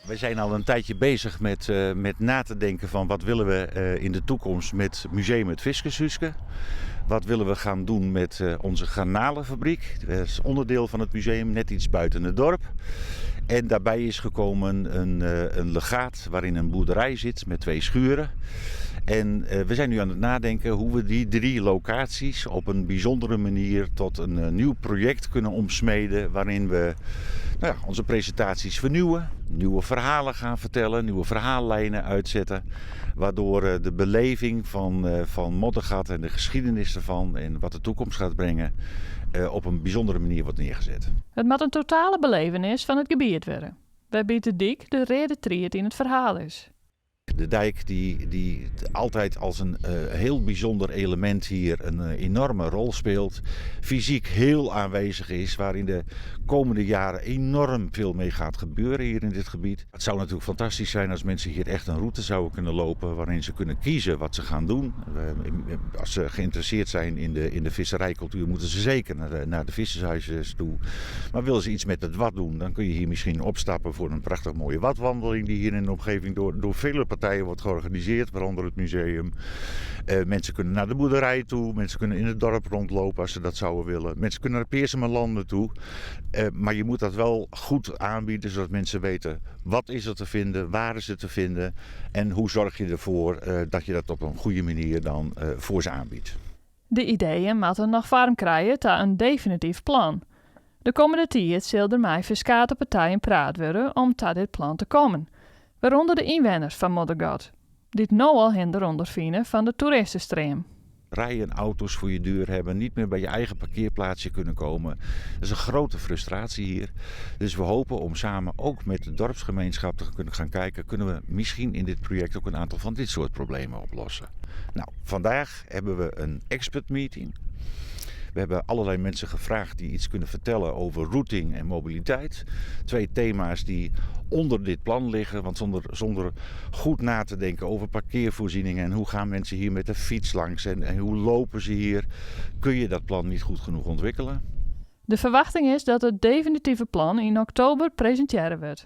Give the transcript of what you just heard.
We zijn al een tijdje bezig met na te denken van wat willen we in de toekomst met Museum Het Fiskershúske. Wat willen we gaan doen met onze garnalenfabriek? Dat is onderdeel van het museum, net iets buiten het dorp. En daarbij is gekomen een legaat waarin een boerderij zit met 2 schuren. En we zijn nu aan het nadenken hoe we die 3 locaties op een bijzondere manier tot een nieuw project kunnen omsmeden. Waarin we, nou ja, onze presentaties vernieuwen, nieuwe verhalen gaan vertellen, nieuwe verhaallijnen uitzetten. Waardoor de beleving van Moddergat en de geschiedenis ervan en wat de toekomst gaat brengen op een bijzondere manier wordt neergezet. It moat in totale belevenis fan it gebiet wurde. Wêrby't de dyk de reade tried yn it ferhaal is. De dijk die altijd als een heel bijzonder element hier een enorme rol speelt. Fysiek heel aanwezig is, waar in de komende jaren enorm veel mee gaat gebeuren hier in dit gebied. Het zou natuurlijk fantastisch zijn als mensen hier echt een route zouden kunnen lopen waarin ze kunnen kiezen wat ze gaan doen. Als ze geïnteresseerd zijn in de visserijcultuur moeten ze zeker naar de vissershuizen toe. Maar willen ze iets met het wad doen, dan kun je hier misschien opstappen voor een prachtig mooie wadwandeling die hier in de omgeving door vele partijen wordt georganiseerd, waaronder het museum. Mensen kunnen naar de boerderij toe, mensen kunnen in het dorp rondlopen als ze dat zouden willen. Mensen kunnen naar Pearsummerlanden toe. Maar je moet dat wel goed aanbieden, zodat mensen weten wat is er te vinden, waar is het te vinden en hoe zorg je ervoor dat je dat op een goede manier dan voor ze aanbiedt. De ideeën moatte noch foarm krije ta in definityf plan. De kommende tiid sil der mei ferskate partijen praat wurde om ta dit plan te kommen. Wêrûnder de ynwenners fan Moddergat, dy't no al hinder ûnderfine fan de toeristestream. Rijen auto's voor je deur hebben, niet meer bij je eigen parkeerplaatsje kunnen komen. Dat is een grote frustratie hier. Dus we hopen om samen ook met de dorpsgemeenschap te kunnen gaan kijken, kunnen we misschien in dit project ook een aantal van dit soort problemen oplossen. Vandaag hebben we een expert meeting. We hebben allerlei mensen gevraagd die iets kunnen vertellen over routing en mobiliteit. 2 thema's die onder dit plan liggen, want zonder goed na te denken over parkeervoorzieningen en hoe gaan mensen hier met de fiets langs en hoe lopen ze hier, kun je dat plan niet goed genoeg ontwikkelen. De ferwachting is dat it definitive plan yn oktober presintearre wurdt.